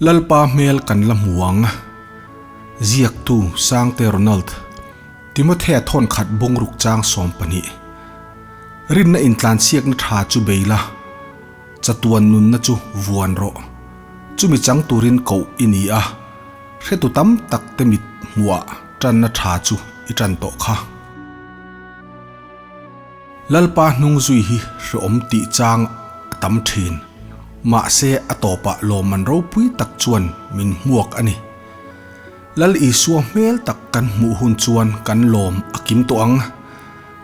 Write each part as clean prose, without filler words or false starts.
Lalpa hmel kan la hmu ang. Ziaktu Sangte Ronald, Timothea thawn khat bungruk chang 20. Rinna intlansiakna tha chu bei la, chatuan nunna chu vuan rawh. Chumi chang turin koh i ni a, hretu tam tak te mit hmuhah tanna tha chu i tan tawh kha. Lalpa hnung zui hi hreawm tih chang a tam thin. Mahse a tawpah lawmman ropui tak chuan min hmuak a ni. Lal Isua hmel tak kan hmuh hun chuan kan lawm a kim tawh ang.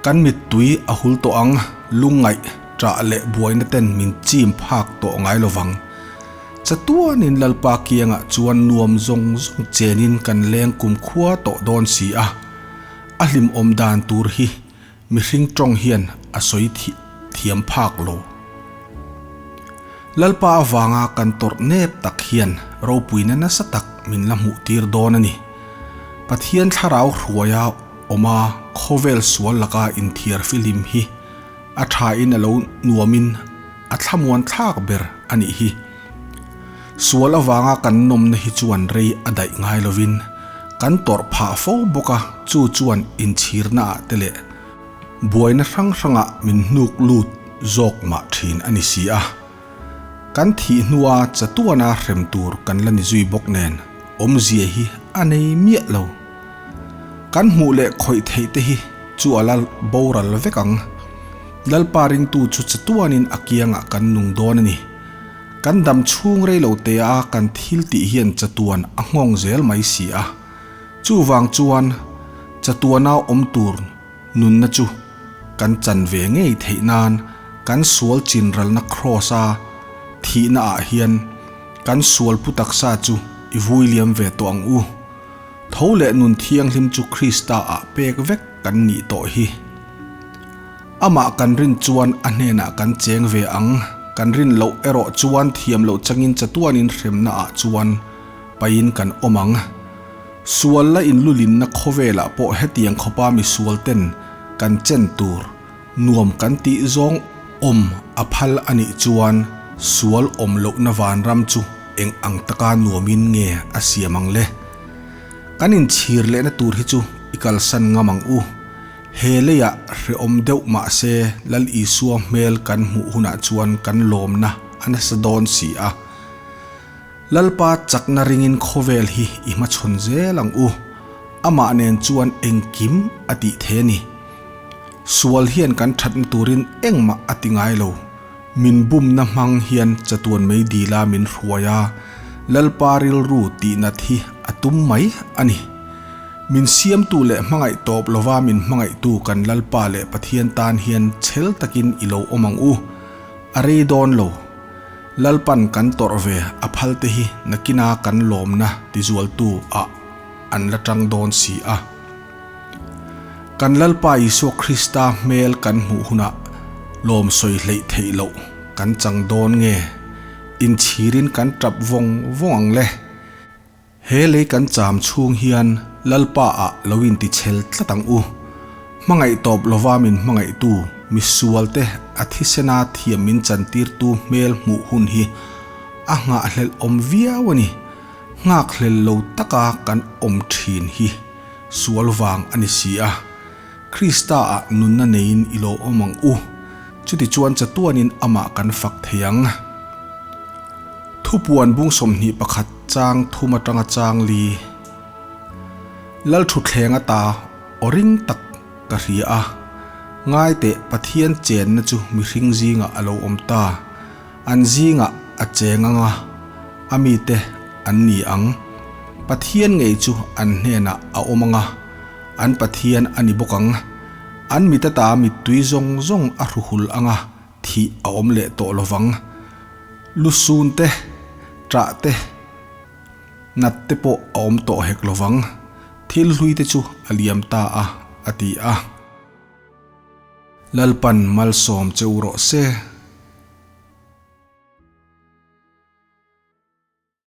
Kan mittui a hul tawh ang, lungngaih, ṭah leh buaina ten min chim phak tawh ngai lovang. Chatuanin Lalpa kiangah chuan nuam zawng zawng chenin kan leng kumkhua tawh dawn si a. A hlimawm dan tur hi mihring tawng hian a sawi thiam phak lo. Lalpa avanga kan tawrh nep tak hian ropuina nasa tak min la hmuh tir dawn a ni. Pathian thlarau hruaia awma khawvel sual laka inthiar filim hi a thain a lo nuamin a thlamuan thlak ber a nih hi. Sual avanga kan nawmna hi chuan rei a daih ngai lovin kan tawrh phah fo bawk a, chu chuan inchhirna ah te leh buaina hrang hrangah min hnuk lut zawk mah thin a ni si a. Kan thih hnua chatuana hrem tur kan la ni zui bawk nen awmzia hi a nei miah lo. Kan hmuh leh khawih theih te hi chu a la boral vek ang. Lalpa ringtu chu chatuanin a kiangah kan nung dawn a ni. Kan dam chhung rei lo te a kan thil tih hian chatuan a nghawng zel mai si a. Chuvang chuan chatuana awm tur nunna chu kan chan ve ngei theih nan kan sual chinralna kraws a thihna ah hian kan sual pu taksa chu i vui liam ve tawh ang u. Tho leh nun thianghlim chu Krista ah pek vek kan nih tawh hi. Amah kan rin chuan a hnenah kan cheng ve ang, kan rin loh erawh chuan thiam loh changin chatuanin hremna ah chuan pain kan awm ang. Sual la inlulinna khawvelah pawh hetiang khawpa misual ten kan chen tur nuam kan tih zawng awm a phal a nih chuan sual awm lohna vanram chu eng ang taka nuamin nge a siam ang le? Kan inchhir lehna tur hi chu i kalsan ngam ang u. He leiah hrehawm deuh mah se Lal Isua hmel kan hmuh hunah chuan kan lawmna a nasa dawn si a. Lalpa chakna ringin khawvel hi i hmachhawn zel ang u. Amah nen chuan engkim a tih thei a ni. Sual hian kan thatna turin engmah a ti ngai lo. Min bumna hmang hian chatuan mei dila min hruai a, Lalpa rilru tihnat hi a tum mai a ni. Min siamtu leh hmangaih tawp lova min hmangaihtu kan Lalpa leh Pathian tan hian chhel takin i lo awm ang u. A rei dawn lo. Lalpan kan tawrh ve a phal te hi nakina kan lawmna tizualtu ah an la tang dawn si a. Kan Lalpa Isua Krista hmel kan hmuh hunah lawm sawi hleih theih loh kan chang dawn nge? Inchhirin kan tap vawng vawng ang le. He lei kan cham chhung hian Lalpa ah lo intichhel tlat ang u. Hmangaih tawp lova min hmangaihtu misualte a thisena thiam min chantirtu hmel hmuh hun hi a nghahhlelh awm viau a ni. Nghakhlel lo taka kan awm thin hi sual vang a ni si a. Krista ah nunna neiin i lo awm ang u. Chutichuan chatuanin amah kan fak thei ang. Thupuan bung 21 chang thum atanga chang li. Lal thutthleng ata aw ring tak ka hria a, ngai teh Pathian chenna chu mihring zingah a lo awm ta, an zingah a cheng ang a, a mite an ni ang. Pathian ngei chu an hnenah a awm ang a, an Pathian a ni bawk ang. An mit ata mittui zawng zawng a hruhul ang a, thih a awm leh tawh lovang. Lusun te, ṭah te, nat te pawh a awm tawh hek lovang. Thil hlui te chu a liam ta a, a ti a. Lalpan malsawm che u rawh se.